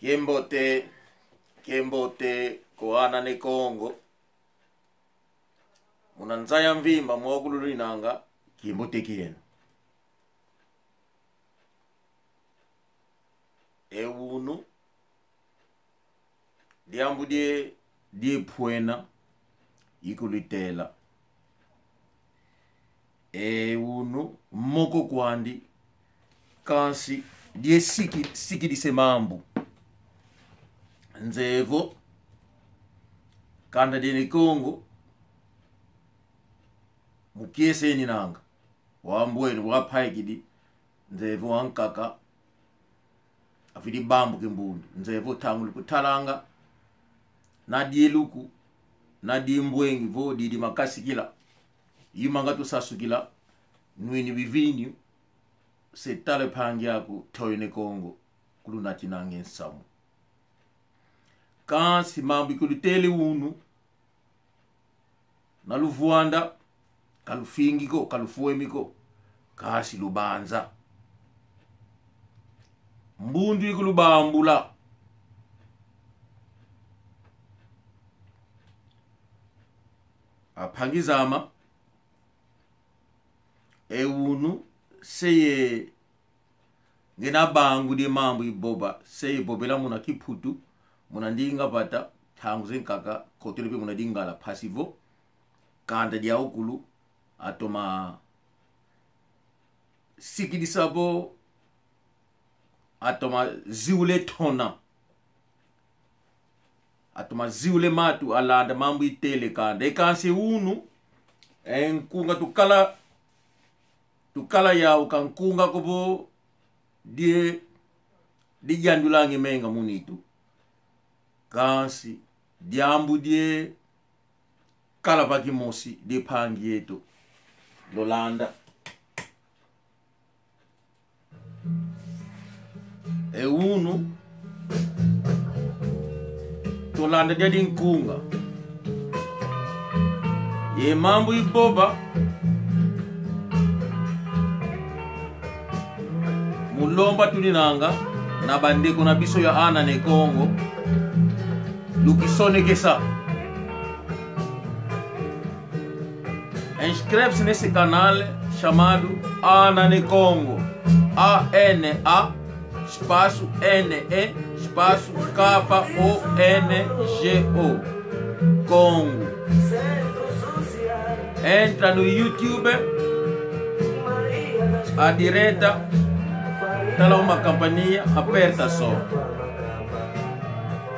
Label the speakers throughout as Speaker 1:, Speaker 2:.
Speaker 1: Kembote, kembote, koana ne Kongo. Muna nzaya mvimba mwakululu inanga, kimbote kienu. Ewunu, diambu die, die pwena, ikulitela. Ewunu, moko kwandi, kasi die siki, sikidise mambu. Nzevo, kanda die Kongo, mukieseni nanga, wambwenu wapaikidi, nzevo wankaka, afidi bambu kimbundu, nzevo tangu likutalanga, na dieluku, na dimbwengi, vo didi makasikila, yimanga tusasukila, nwini bivinyu, setale pangi yaku toyone Kongo, kulunati nange nsamu. Kansi mambu ikulutele unu, na luvuanda, kalufingiko, kalufuemiko, kasi lubanza. Mbundu ikulubambula. Apangizama, ewunu, seye ngena bangu di mambu iboba, seye bobela muna kiputu, muna ndinga pata, tangu zenkaka, kotele pe muna dingala pasivo, kanda dia okulu, atoma sikidisabo, atoma ziule tona, atoma ziule matu, alanda mambu itele kanda, ekanse unu, enkunga tukala, tukala yao kankunga kobo, die, di jandulange menga munitu. Kansi, diambu die, kalapaki mosi, die pangi yetu. Lolanda. E unu, tolanda dia dinkunga. Ye mambu iboba, mulomba tulinanga, na bandeko na biso ya ana ne Kongo, lukisonekesa. Inscreve-se nesse canal chamado Ana Ne Kongo. A N A espaço N E espaço K O N G O. Congo. Entra no YouTube, à direita, tá lá uma campainha, aperta só.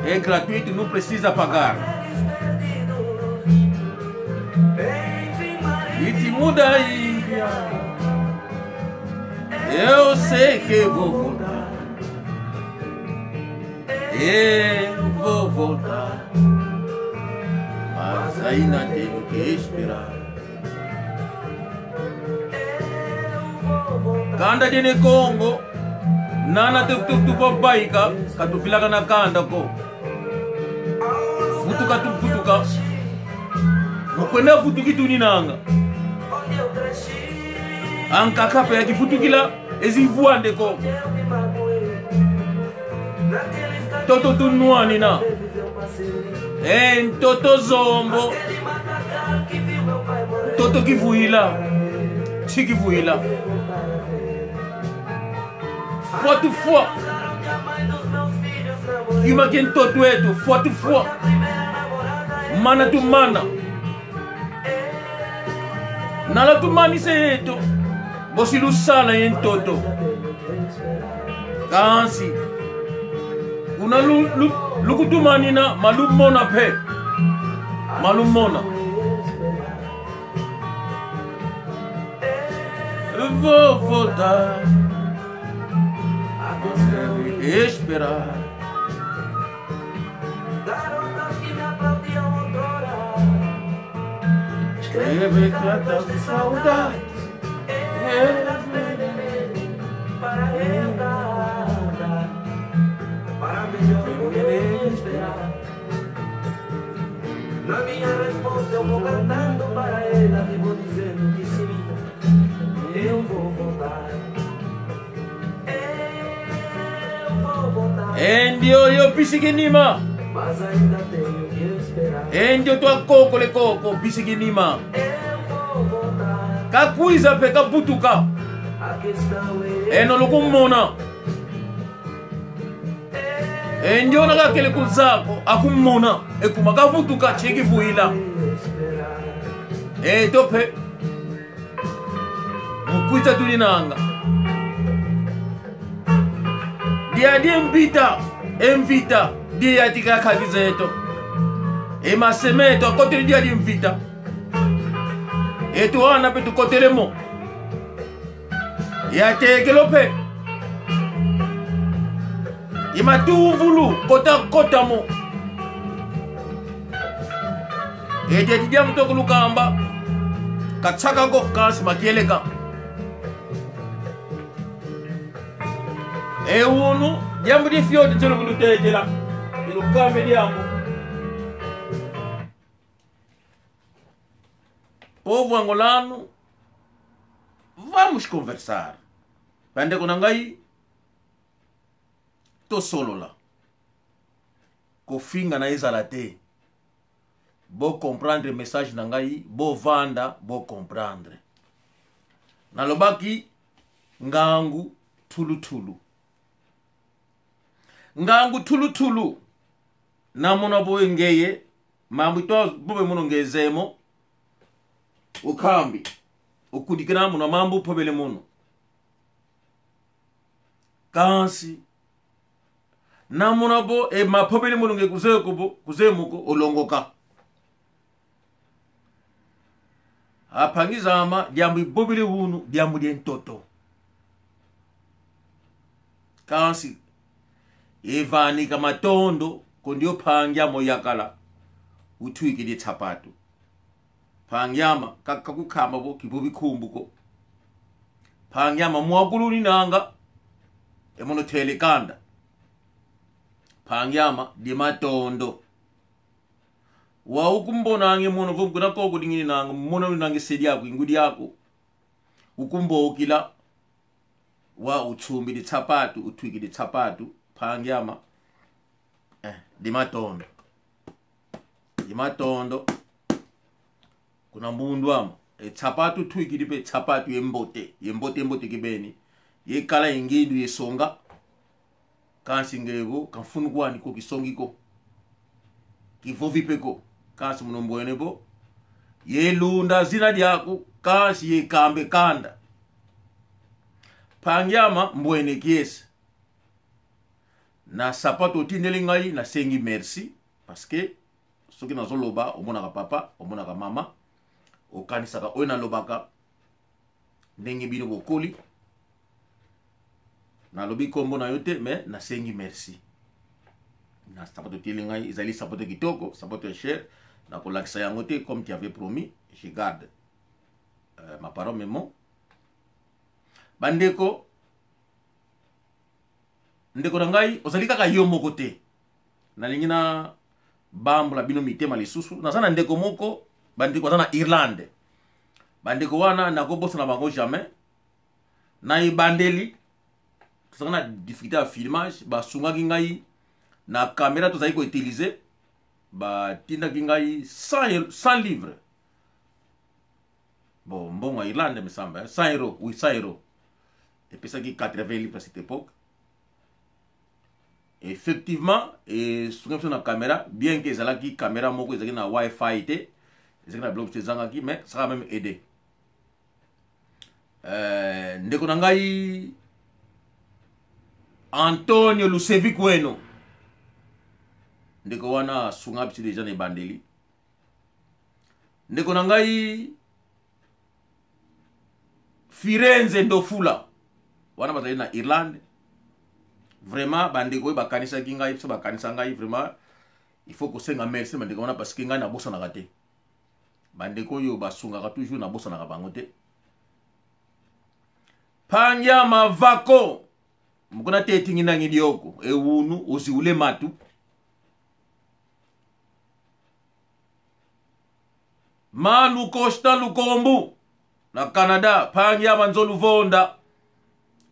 Speaker 1: É gratuito, não precisa pagar. E te muda aí. Eu sei que vou voltar. Eu vou voltar. Mas ainda tenho que esperar. Kanda de Congo, nana tuk tuk tuk baika, katufilaka na kanda ko. Futuka tu futuka. Mukwenda futuki tuni nanga. Ankaka pe akifutukila ezivuande ko. Toto tunuani na. En toto zombo. Toto kivuila. Chikivuila. Fois tu fois. Yuma ken toto eto, fois tu fois. Mana tu mana. Nala tu mani se eto. Bosi lusala yen toto. Kansi. Kuna lu, lu, lukutumanina malumona pe. Malumona. Vou voltar. Esperar. Escreve cartas de saudade.
Speaker 2: Para recordar, para melhor poder esperar. Na minha resposta eu vou cantando para ela e vou dizendo que sim, eu vou voltar. Eu vou voltar.
Speaker 1: Endio yo pisikinima.
Speaker 2: Mas ainda tenho que esperar.
Speaker 1: Endio tua koko le koko pisikinima.
Speaker 2: Eu vou voltar.
Speaker 1: Kakwiza pe kabutuka.
Speaker 2: A questão é.
Speaker 1: Eno lukumona. Endio nakakele kuzako akumona ekuma kabutuka chekivuila.
Speaker 2: Esperar.
Speaker 1: Eto pe mukwiza tulinanga. Dia die mbita emvita die yatika khakizeto emasemeto akotele dia di mvita etu wana pe tukotelemo yatekelo pe imatuvulu kota kotamo edi dia mutoko lukamba katsakako kasi makieleka ewunu diambu di fioti tsolo kulutetela ilukambe diambu povo angolano, vamos conversar. Bandeko na ngai, tosolola. Kofinga na ezala te. Bo comprendre message na ngai, bo vanda, bo comprendre. Nalobaki ngangu thulutulu. Ngangu thulutulu. Namona boye ngeye, mambo to bobe muno ngezemo. Ukambi ukudikira muno mambo pobele muno. Kansi namona bo e mapobele muno nge kuzeko bo kuzemuko olongoka. Apangizama diambu ibobele wunu diambu die ntoto. Kansi evanika matondo kondio pangya moyakala uthuike di tsapatu. Pangyama kakukhamba bo kibubi khumbuko. Pangyama mwakuluni nanga emono telekanda. Pangyama di matondo. Wa ukumbonange mono vumkuna koko dingini nanga mono nange sedi yako ingudi yako. Ukumbokila wa uthumbi di tsapatu uthuike di tsapatu pangyama di matondo. Di matondo. Kuna mbundu ama e tsapatu thuiki dipe tsapatu yembote yembote yembote kibeni yekala ingindu yesonga kansi ngebo kanfunu kwani ko kisongiko kivovipeko kansi munomboenebo yelunda zina lyako kansi yekambe kanda pangyama mbwene kiesi na sapato otindeli ngai nasengi merci parce que soki nazoloba omonaka papa omonaka mama okanisaka oyo nalobaka ndenge bino bokoli nalobi kombo na yo te mais nasengi merci na sapato otindeli ngai ezali sapato kitoko sapato ya cher nakolakisa yango te comme tu avais promis je garde ma parole mes mots. Bandeko ndeko na ngai ozali kaka yo moko te nalingi na bambola bino mitema lisusu naza na ndeko moko bandeko baza na Irlande bandeko wana nakobosana bango jamais na ebandeli tozalaki na difficulté ya filmage basungaki ngai na caméra tozalaki koutiliser batindaki ngai 100 livres bon mbongo ya Irlande me semble 100 euros oui 100 euros epesaki 80 livres à cette époque. Effectivement, et sur la caméra, bien que ezalaki caméra moko ezalaki na wifi te, ezalaki na biloko ezangaki, mais ça a même aidé. Ndeko na ngai Antonio Lucevic Weno, ndeko wana asunga biso déjà na ebandeli. Ndeko na ngai Firenze Ndofula, wana bazali na Irlande. Vraiment bandeko oyo bakanisaki ngai, biso bakanisa ngai vraiment il faut kosenga merci bandeko wana parce que ngai nabosanaka te. Bandeko oyo basungaka toujours nabosanaka bango te. Pangyama vako mukuna te tingi nangi dioko ewunu oziule matu. Malu Costa Lukombu na Canada Pangyama nzoluvonda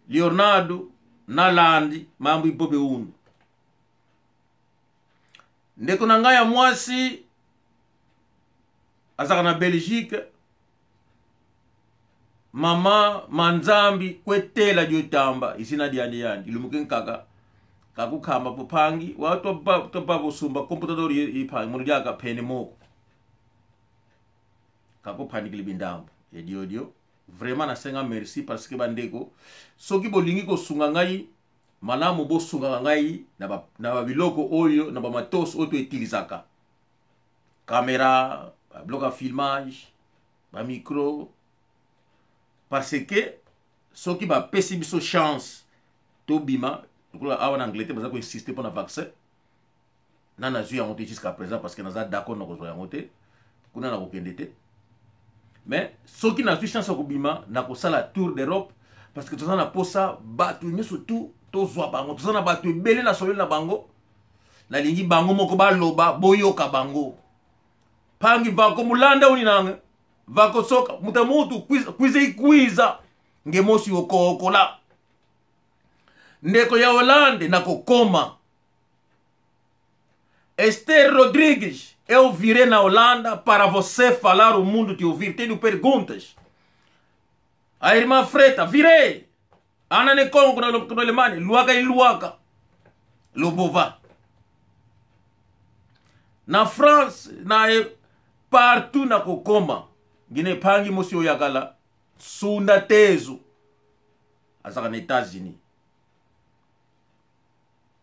Speaker 1: Leonardo na Landi mambo ibobe unu. Ndeko na ngai ya mwasi azalaka na Belgique, mama Manzambi kwetela diotamba izina diandi yandi ilumuke nkaka kakukhamba pupangi wa toba kusumba computador iphangi muno diaka phene moko kakuphanikili bindambo ediodio. Vraiment nasenga merci parce que bandeko, soki bolingi kosunga ngai malamu, bosungaka ngai na babiloko oyo, na bamatos oyo toutilisaka, caméra, babiloko ya filmage, bamicro, parce que soki bapesi biso chance tobima lokola awa na Angleterre, baza koinsiste mpo na vaccin. Na nazwi yango te jusqu'à présent parce que naza d'accord na kozwa yango te, kuna nakokende te. Mais soki nazwi chance ya kobima, nakosala tour d'Europe parce que toza na posa bato nyonso tu tozwa bango. Toza na bato ebele na sololi na bango, nalingi bango moko baloba, boyoka bango. Pangi vako mulanda uni nange vako soka muta mutu kwiza ikwiza ngemosi okookola. Ndeko ya Hollande, nakokoma. Esther Rodrigues, eu virei na Holanda para você falar, o mundo te ouvir. Tenho perguntas. A irmã Freta, virei. Ana ne Congo, na Alemanha, Luaka e Luaka. Lobova. Na France, na partout na kokoma. Ngine pangi mosi oyakala. Sunda tezu. Azaka na États-Unis.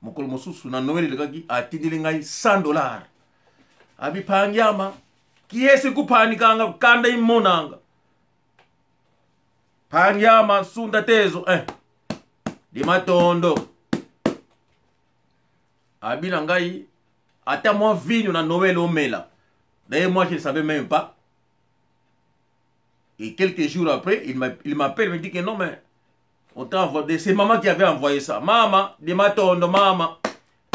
Speaker 1: Mokolo mosusu na Noël elekaki, atindeli ngai $100. Abipangiama kiesi kuphanikanga kanda imonanga phangiama sunda tezo dimatondo abi na ngai ata mwa vino na Noël omela. D'ailleurs, moi, je ne savais même pas. Et quelques jours après, il m'appelle, il me dit que non, mais on t'a envoyé, c'est maman qui avait envoyé ça. Mama de matondo mama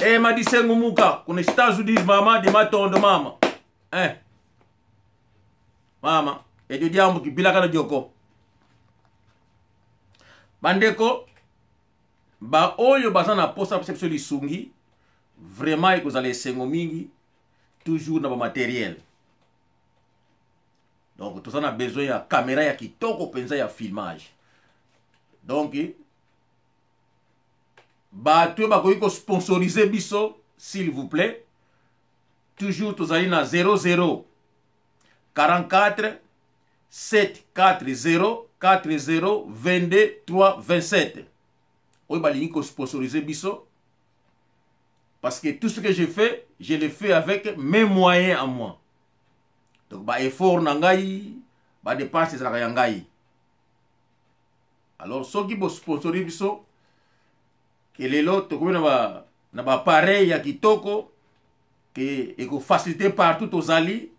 Speaker 1: e ma disengumuka kuna États-Unis, mama de matondo mama mama ejo diambo kibilaka na joko. Bandeko baoyo baza na posa biso lisungi, vraiment ekozala esengo mingi, toujours na bamatériel. Donc toza na besoin ya caméra ya kitoko mpenza ya filmage. Donc bato oyo bakoki kosponsorize biso, s'il vous plaît, toujours tozali na 00 44 7 4 0 4 0 22 3 27. Oyo balingi kosponsorize biso, parce que tout ce que je fais, je le fais avec mes moyens à moi. Donc baeffort na ngai, badepense ezalaka ya ngai. Alors soki bosponsori biso ke lelo tokomi na baappareil ya kitoko ke ekofacilite partout tozali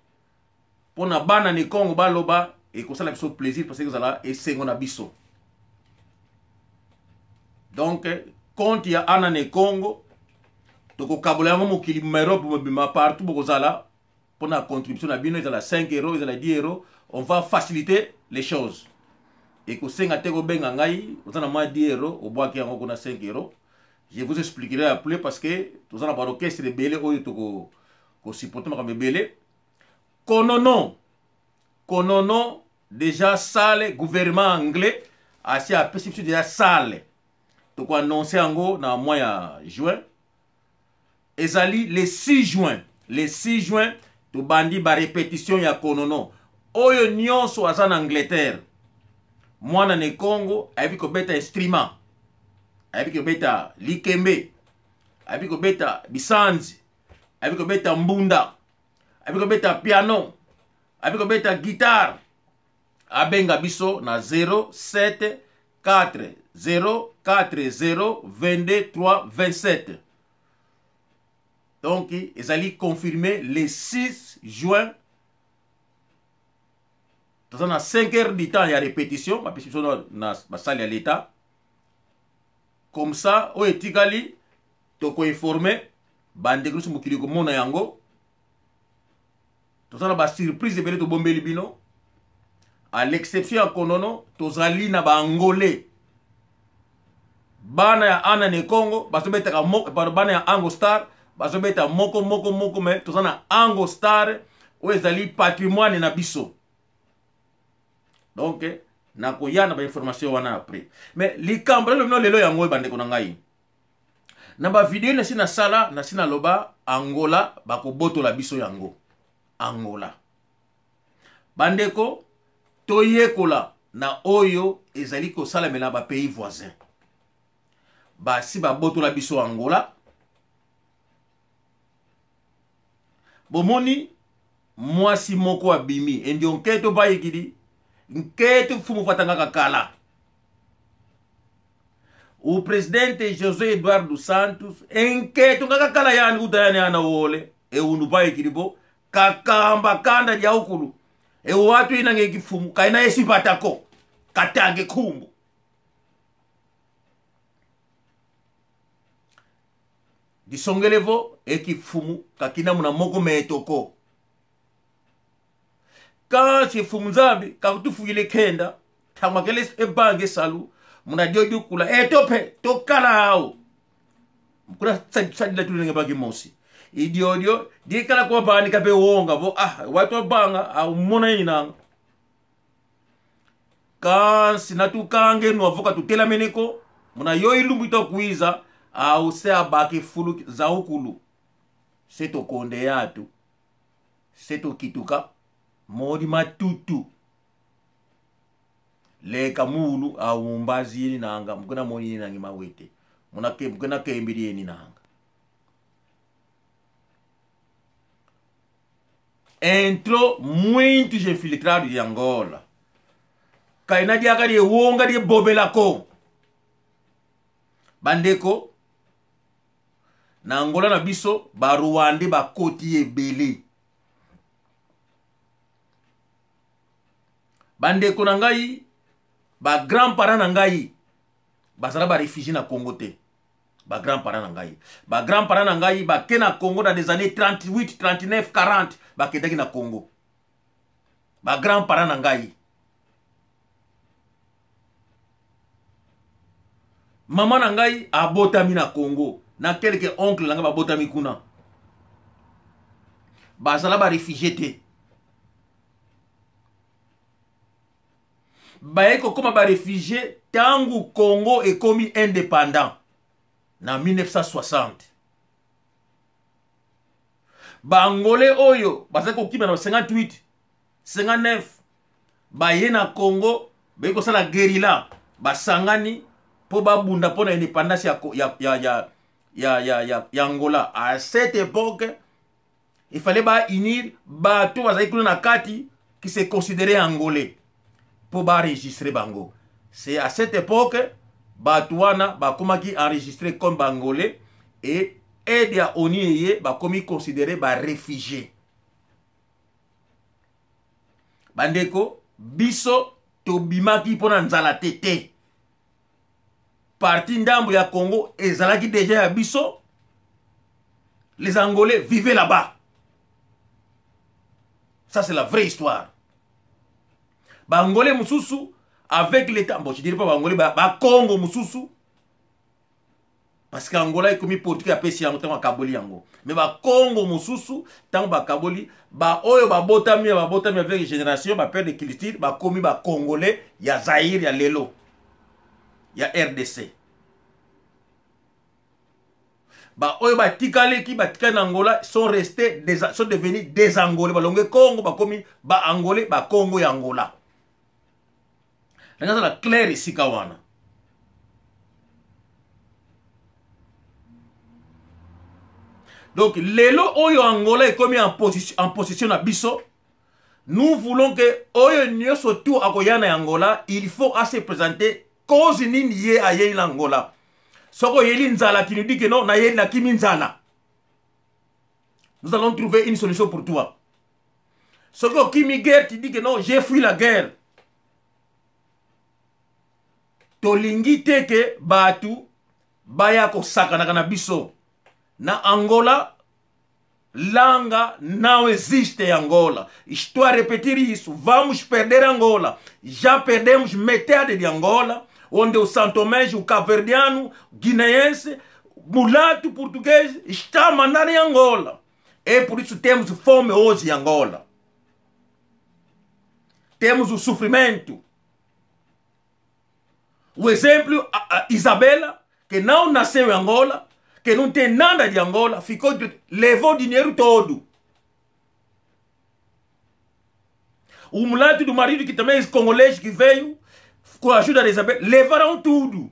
Speaker 1: mpona bana ne Congo baloba, ekosala biso plaisir parce que ekozala esengo na biso. Donc compte ya Ana ne Congo, tokokabola yango mokili ma Europe mobima, partout bokozala mpona contribution na bino, ezala 5 euros, ezala 10 euros, on va faciliter les choses. Ekosenga te kobenga ngai, oza na mwa 10 euros, obwaki yango kuna, 5 euros, je vous expliquerai après parce que toza na baorchestre ebele oyo tokosupporte makambo ebele. Konono, konono déjà salle, gouvernement anglais asi apesi biso déjà salle. Tokoannonce yango na mois ya juin, ezali le 6 juin. Le 6 juin tobandi barépétition ya konono. Oyo nyonso aza na Angleterre, mwana ne Congo ayebi kobeta instrument, ayebi kobeta likembe, ayebi kobeta bisanzi, ayebi kobeta mbunda, ayebi kobeta piano, ayebi kobeta guitare, abenga biso na 07 4 0 4 0 22 3 27. Donc ezali confirmé le 6 juin, toza na 5 heures du temps ya répétition. Bapesi biso na basali ya l'État comme ça. Oyo etikali, tokoinforme bandeko nyonso, mokili komona yango. Toza na basurprise ebele tobombeli bino. À l'exception ya konono, tozali na baangolais, bana ya Ana ne Congo bazobetaka, bana ya Ango Star. Bazobeta moko moko moko, mais toza na Ango Star oyo ezali patrimoine na biso. Donc nakoya na bainformation wana après. Mais likambo lelo bino lelo yango oyo, bandeko na ngai, na bavideo nasi nasala, nasi naloba Angola bakobotola biso yango. Angola, bandeko, toyekola na oyo ezali kosalamela bapays voisin. Basi babotola biso Angola. Bomoni mwasi moko abimi endio nketo bayikili nketo fumu fatangaka kala o presidente José Eduardo Santos enketo ngaka kala yani uta yani ana wole eundu bayikili bo kakamba kanda lyaukulu ewatu inange kifumu kaina esipatako katange khumbu. Disongelevo ekifumu kakina muna moko metoko ka chifumu nzambi kakutufuyile khenda thamakele ebange salu muna diodikula etope tokala awo kuna sadila tulenge baki mosi idiodio dikala kwa bani kape wonga bo ah watu banga au mona inanga kasi natukange nuavuka tutelameneko muna yo ilumbu itokuiza au se abaki fulu zaukulu se tokonde yatu se tokituka modi matutu leka mulu au mbazi yeni nanga mukuna moni yeni nangi mawete muna ke mukuna kembili yeni nanga. Entrou muitos infiltrados de Angola. Kaina diaka di wonga di bobelako. Bandeko na Angola na biso ba Rwandais ba koti ebele. Bandeko na ngai ba grands-parents na ngai bazala ba réfugiés na Congo te. Ba grands-parents na ngai, ba grands-parents na ngai bake na Congo dans des années 38, 39, 40, bakendaki na Congo. Ba grands-parents na ngai, mama na ngai abotami na Congo na quelques oncles na ngai babotami kuna, bazala ba réfugiés te. Baye kokoma ba réfugiés tangu Congo ekomi indépendant na 1960. Ba Angolais oyo bazali kokima na 58, 59 baye na Congo, baye kosala guérilla, basangani mpo babunda mpo na indépendance ya Angola. À cette époque, il fallait ba unir bato bazali kuna na kati qui se considéraient angolais mpo ba enregistrer bango. C'est à cette époque bato wana bakomaki enregistré comme bangolais et aide ya ONU eye bakomi considéré ba réfugiés. Bandeko, biso tobimaki mpo na nzala te te. Parti ndambo ya Congo ezalaki déjà ya biso. Les Angolais vivaient là-bas. Ça, c'est la vraie histoire. Ba Angolais mususu avec l'état, bon, je dirais pas ba Angolais, ba Congo mususu, parce que Angola ekomi portugais apesi yango ntango akaboli yango. Mais ba Congo mususu ntango bakaboli, ba oyo babotami, babotami avec génération, ba père de culture, bakomi ba Congolais ya Zaïre ya lelo ya RDC. Ba oyo batikaleki, batikali na Angola, sont restés des, sont devenus des Angolais. Balonge Congo, bakomi ba Angolais, ba Congo ya Angola. Nazala clair esika wana. Donc lelo oyo Angola ekomi en possession na biso, nous voulons que oyo nyonso tout akoya na Angola, il faut à se présenter cause nini ye ayei na Angola. Soko oyeli nzala, tu nous dis que non, nayeli nakimi nzala. Nous allons trouver une solution pour toi. Soki okimi guerre, tu dis que non, j'ai fui la guerre. Tolingi te ke batu baya kosakanaka na biso. Na Angola, langa não existe em Angola. Estou a repetir isso. Vamos perder Angola. Já perdemos metade de Angola, onde o santomés, o cabo-verdiano, guineense, mulato português está a mandar em Angola. É por isso que temos fome hoje em Angola. Temos o sofrimento. O exemplo, a Isabela, que não nasceu em Angola, que não tem nada de Angola, ficou, levou o dinheiro todo. O mulato do marido, que também é congolês, que veio com a ajuda da Isabela, levaram tudo.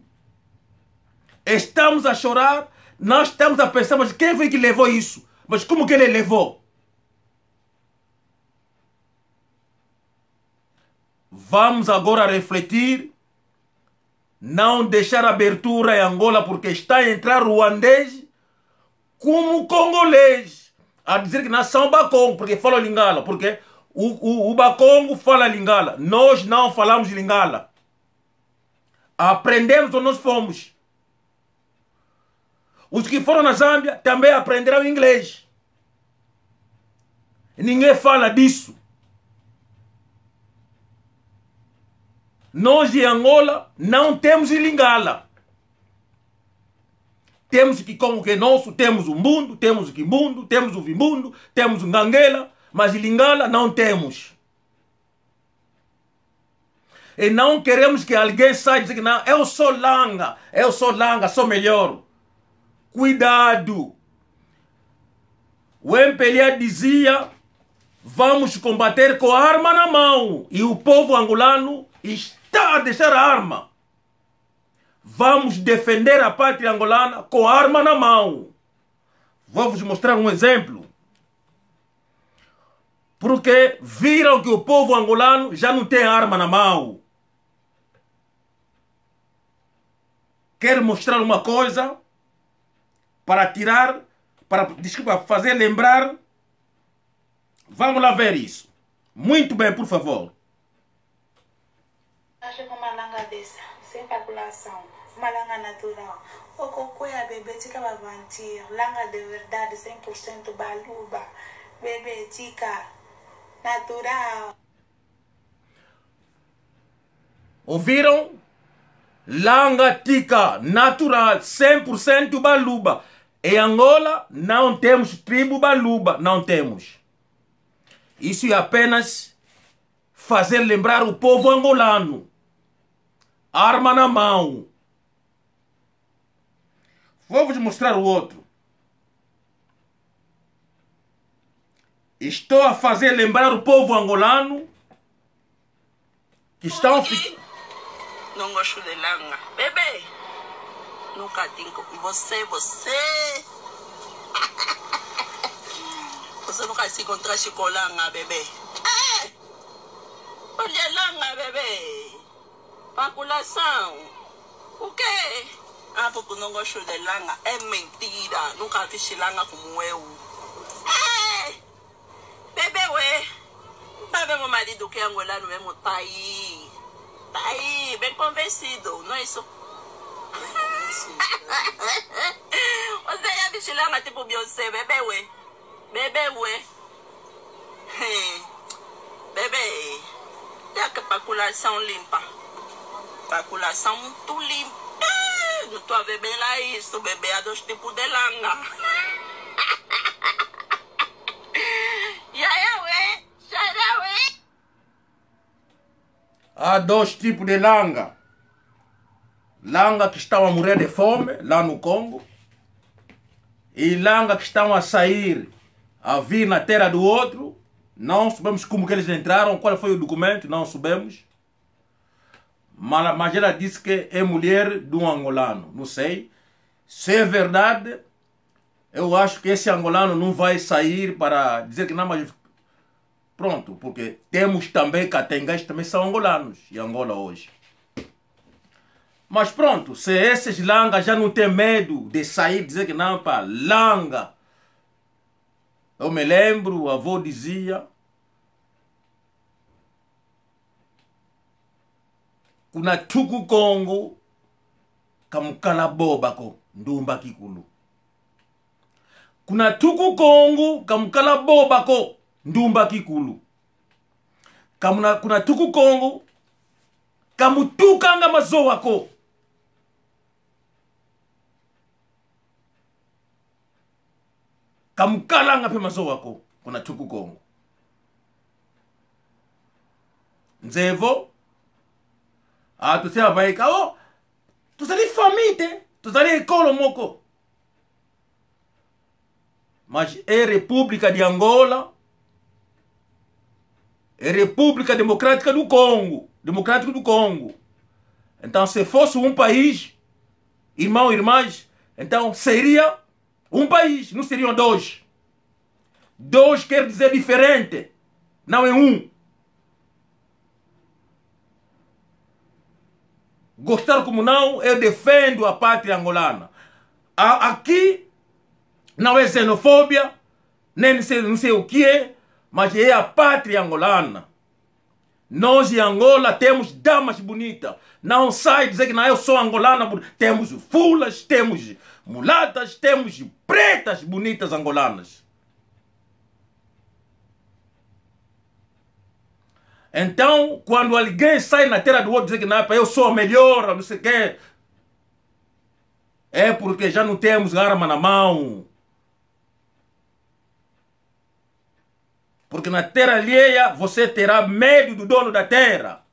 Speaker 1: Estamos a chorar, nós estamos a pensar, mas quem foi que levou isso? Mas como que ele levou? Vamos agora refletir, não deixar abertura em Angola, porque está a entrar ruandês como congolês, a dizer que nós somos Bakongo, porque falam Lingala, porque o Bakongo fala Lingala, nós não falamos Lingala. Aprendemos onde nós fomos. Os que foram na Zâmbia também aprenderam inglês. Ninguém fala disso. Nós em Angola não temos Lingala. Temos que como que é nosso, temos o mundo, temos o Quimbundo, temos o Vimbundo, temos o Nganguela, mas Lingala não temos. E não queremos que alguém saia e diga que não, eu sou Langa, eu sou Langa, sou melhor. Cuidado! O MPLA dizia, vamos combater com a arma na mão. E o povo angolano está a deixar a arma. Vamos defender a pátria angolana com a arma na mão. Vou vos mostrar um exemplo. Porque viram que o povo angolano já não tem arma na mão. Quero mostrar uma coisa para tirar, para, desculpa, fazer lembrar. Vamos lá ver isso. Muito bem, por favor.
Speaker 3: Acho que uma langa dessa, sem calculação, uma langa natural. O cocoia, bebê, tica bavantir, langa de verdade, 100% baluba, bebê, tica, natural.
Speaker 1: Ouviram? Langa tica, natural, 100% baluba. Em Angola, não temos tribo baluba, não temos. Isso é apenas fazer lembrar o povo angolano. Arma na mão. Vou vos mostrar o outro. Estou a fazer lembrar o povo angolano que estão ficando.
Speaker 4: Não gosto de langa. Bebê, nunca tinha. Você. Você nunca se encontraste com langa, bebê. É! Olha langa, bebê. Paculação. O quê? Ah, porque não gosto de langa. É mentira. Nunca vi langa como eu. É! Bebê, ué. Tá vendo meu marido que é angolano mesmo? Tá aí. Tá aí, bem convencido, não é isso? Você ia vestir langa tipo Beyoncé, bebê, ué. Bebê, ué. Bebê, tem a paculação limpa. Paculação muito limpa. Não tô a ver bem lá isso, bebê, há dois tipos de langa. E aí, ué? Xará, ué?
Speaker 1: Há dois tipos de langa. Langa que estão a morrer de fome lá no Congo. E langa que estão a sair, a vir na terra do outro. Não sabemos como que eles entraram, qual foi o documento, não sabemos. Mas ela disse que é mulher de um angolano. Não sei. Se é verdade, eu acho que esse angolano não vai sair para dizer que não, mas... Pronto, porque temos também catengãs que também são angolanos em Angola hoje. Mas pronto, se esses langas já não têm medo de sair dizer que não, pá, langa. Eu me lembro, o avô dizia... Kuna tuku Congo, kamukala bobako, ndumba kikulu. Kuna tuku Congo, kamukala bobako, ndumba kikulu. Kamuna, kuna tuku Congo, kamutukanga mazowako. Kamukalanga mpe mazowako kuna tuku Kongo. Nzevo ah tusema baika oh tozali famille te, tozali ekolo moko. Mas é República de Angola, é República Democrática do Congo, Democrático do Congo. Então, se fosse um país, irmão, irmãs, então seria um país, não seriam dois. Dois quer dizer diferente, não é um. Gostar como não, eu defendo a pátria angolana. Aqui não é xenofobia, nem não sei o que é, mas é a pátria angolana. Nós em Angola temos damas bonitas. Não sai dizer que não, eu sou angolana. Temos fulas, temos mulatas, temos pretas bonitas angolanas. Então, quando alguém sai na terra do outro dizer que não, eu sou a melhor, não sei o quê, é porque já não temos arma na mão. Porque na terra alheia você terá medo do dono da terra.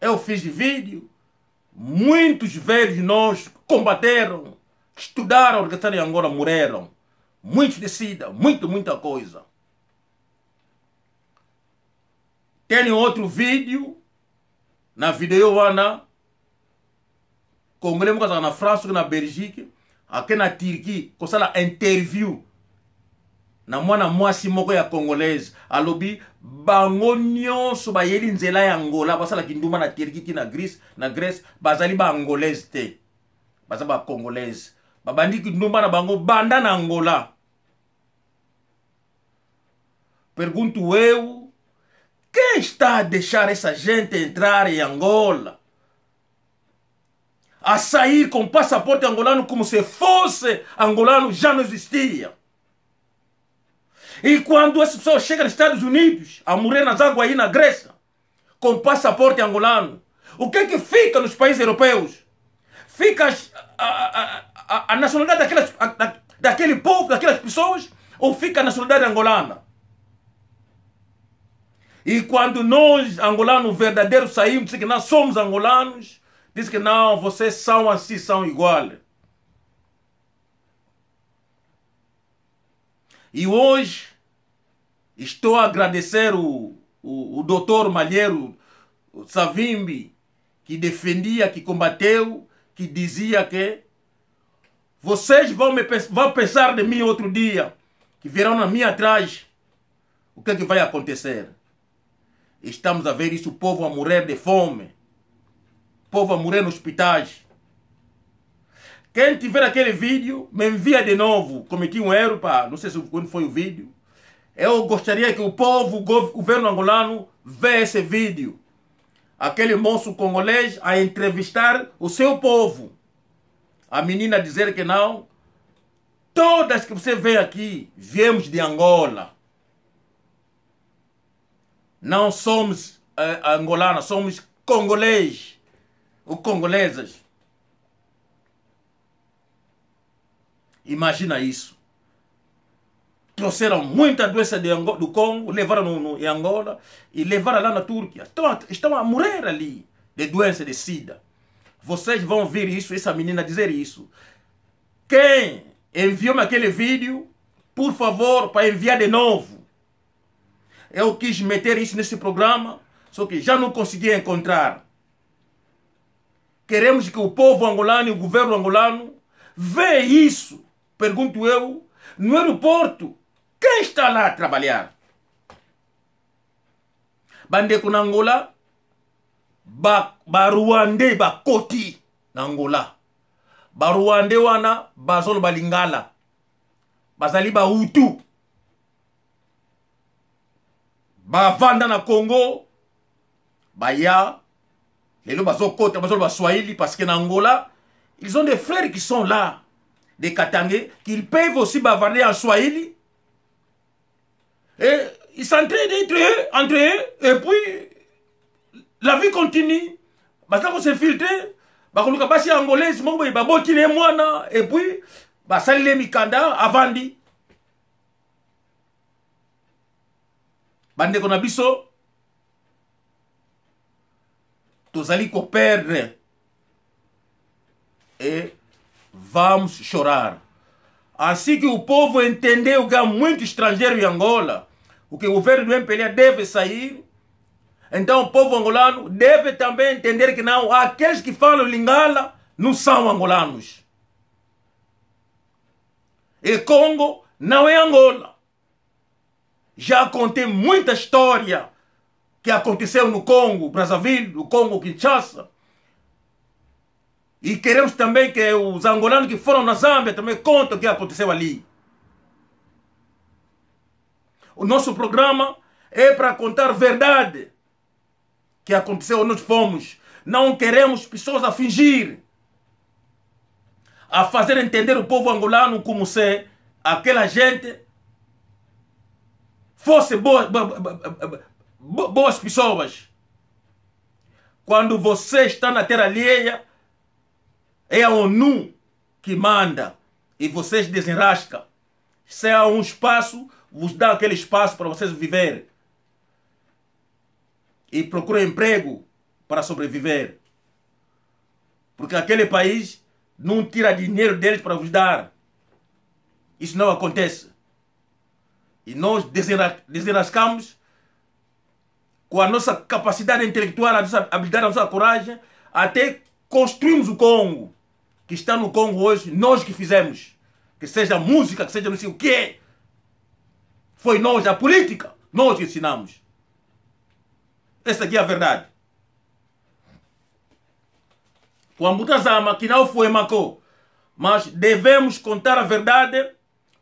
Speaker 1: Eu fiz vídeo, muitos velhos nós combateram, estudaram, organizaram em Angola, morreram. Muitos de sida, muita coisa. Tem outro vídeo, na videoana, Congolais moko azalaka na France soki na Belgique, ake na Turquie kosala interview na mwana mwasi moko ya congolaise, alobi bango nyonso bayeli nzela ya Angola, basalaki ndumba na Turquie ti na Grèce, na Grèce bazali ba angolaise te, baza ba congolaise, babandi kindumba na bango banda na Angola. Pergunto eu, quem está a deixar essa gente entrar em Angola? A sair com passaporte angolano como se fosse angolano, já não existia. E quando essa pessoa chega nos Estados Unidos, a morrer nas águas aí na Grécia, com passaporte angolano, o que é que fica nos países europeus? Fica a nacionalidade daquele povo, daquelas pessoas, ou fica a nacionalidade angolana? E quando nós, angolanos verdadeiros, saímos, diz que nós somos angolanos, diz que não, vocês são assim, são igual. E hoje, estou a agradecer o doutor Malheiro Savimbi, que defendia, que combateu, que dizia que vocês vão pensar de mim outro dia, que virão na minha atrás. O que é que vai acontecer? Estamos a ver isso, o povo a morrer de fome, o povo a morrer nos hospitais. Quem tiver aquele vídeo, me envia de novo. Cometi um erro, pá, não sei se quando foi o vídeo. Eu gostaria que o povo, o governo angolano, veja esse vídeo. Aquele moço congolês a entrevistar o seu povo. A menina dizer que não. Todas que você vê aqui, viemos de Angola. Não somos angolanas, somos congolês ou congolesas. Imagina isso. Trouxeram muita doença do Congo, levaram em Angola e levaram lá na Turquia. Estão a morrer ali de doença de sida. Vocês vão ver isso, essa menina dizer isso. Quem enviou-me aquele vídeo, por favor, para enviar de novo. Eu quis meter isso nesse programa, só que já não consegui encontrar. Queremos que o povo angolano e o governo angolano veja isso. Pergunto eu, no aeroporto, quem está lá a trabalhar? Bandeko na Angola, ba Rwandais ba koti na Angola. Ba Rwandais wana bazolo balingala. Bazali ba Hutu. Bavanda na Congo, baya, lelo bazo kota, bazolo ba Swahili, parce que na Angola, ils ont des frères qui sont là, des Katangais, qui peuvent aussi bavarder en Swahili. Et ils s'entraident entre eux, et puis la vie continue. Parce qu'on s'est filtré, bakoluka basi angolaise, moko boye, baboti ne mwana, et puis Basaleli ye mikanda, avandi. Bandeko na biso, tozali koperdre e vamos chorar. Assim que o povo entendeu que há muito estrangeiro em Angola, o que o governo do MPLA deve sair, então o povo angolano deve também entender que não, aqueles que falam Lingala não são angolanos. E Congo não é Angola. Já contei muita história que aconteceu no Congo, Brazzaville, no Congo, Kinshasa. E queremos também que os angolanos que foram na Zâmbia também contem o que aconteceu ali. O nosso programa é para contar verdade que aconteceu onde nós fomos. Não queremos pessoas a fingir, a fazer entender o povo angolano como se aquela gente fosse boas pessoas. Quando você está na terra alheia, é a ONU que manda e vocês desenrascam. Se há um espaço, vos dá aquele espaço para vocês viverem. E procuram emprego para sobreviver. Porque aquele país não tira dinheiro deles para vos dar. Isso não acontece. E nós desenrascamos com a nossa capacidade intelectual, a nossa habilidade, a nossa coragem, até construirmos o Congo. Que está no Congo hoje, nós que fizemos. Que seja música, que seja não sei o quê. Foi nós, a política, nós que ensinamos. Essa aqui é a verdade. Kuambutazama, que não foi Mako, mas devemos contar a verdade.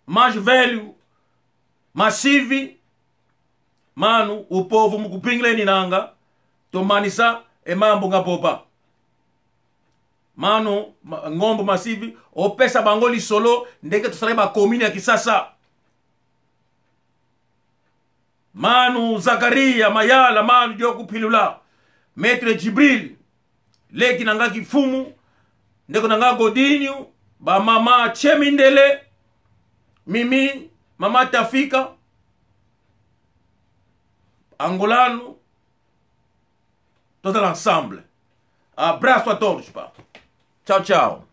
Speaker 1: Mais velho, massive, mano, o povo mukupingle ninanga, tomanisa e mambo ngapopa. Mano, ngombo massive, opesa bango lisolo, ndenge tosala ba commune ya Kisasa. Manu Zakaria Mayala, manu Dioku Pilula, Maître Djibril, leki nanga kifumu, ndeko nanga Godinho, ba mama Chemindele, Mimi, mama Tafika, Angolano, tout l'ensemble. Abraço a todos, pá. Tchau, tchau.